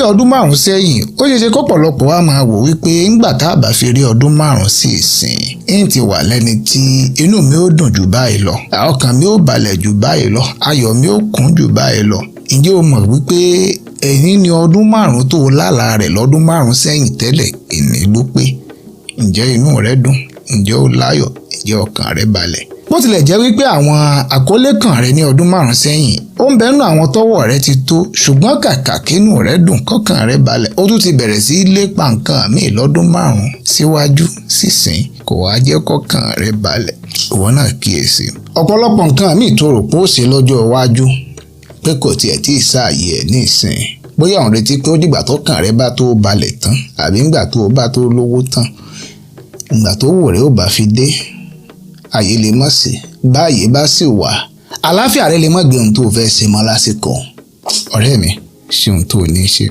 Bí ọdún 5 sẹ́yìn, ó ṣeé ṣe kọ́pọ̀lọpọ̀ wa máa wò wípé ńgbà tá a bá fi rí ọdún 5 sí ìsìn, ń ti wà lẹ́ni tí inú mi ó dùn jù báyìí lọ, ọkàn mi ó balẹ̀ jù báyìí lọ, ayọ̀ mi ó kún jù báyìí lọ. Ǹjẹ́ o mọ̀ wípé ẹ̀yìn ni ọdún 5 tó lálàá rẹ̀ lọ́dún 5 sẹ́yìn tẹ́lẹ̀ ìní ló pé? Ǹjẹ́ inú rẹ dùn? Ǹjẹ́ o láyọ̀? Ǹjẹ́ ọkàn rẹ balẹ̀? Bó tilẹ̀ jẹ́ wípé àwọn àkọlé kan rẹ ní ọdún 5 sẹ́yìn ó ń bẹnu àwọn tọ́wọ́ rẹ ti tó, ṣùgbọ́n kàkà kínú rẹ dùn, kọ́kàn rẹ balẹ̀, ó tún ti bẹ̀rẹ̀ sí í lépa nǹkan míì lọ́dún 5 síwájú sísìn, kò wá jẹ́ kọ́kàn rẹ balẹ̀. Ìwọ náà kíyèsí ọ̀pọ̀lọpọ̀ nǹkan míì tó rò pé ó ṣe lọ́jọ́ iwájú pé kò tiẹ̀ tí ì sáàyè ẹ̀ ní ìsìn. Bóyá òun retí pé ó dìgbà tọ́kàn rẹ bá tó balẹ̀ tán, àbí ńgbà tó bá tó lówó tán, ìgbà tó wò rẹ ó bá fi dé, àyè lè mọ̀ sí. Báyìí bá sì wà, àlàáfíà rẹ lè má gbé ohun tó fẹ́ ṣe mọ́ lásìkò. Ọ̀rẹ́ mi, ṣe ohun tó ní í ṣe.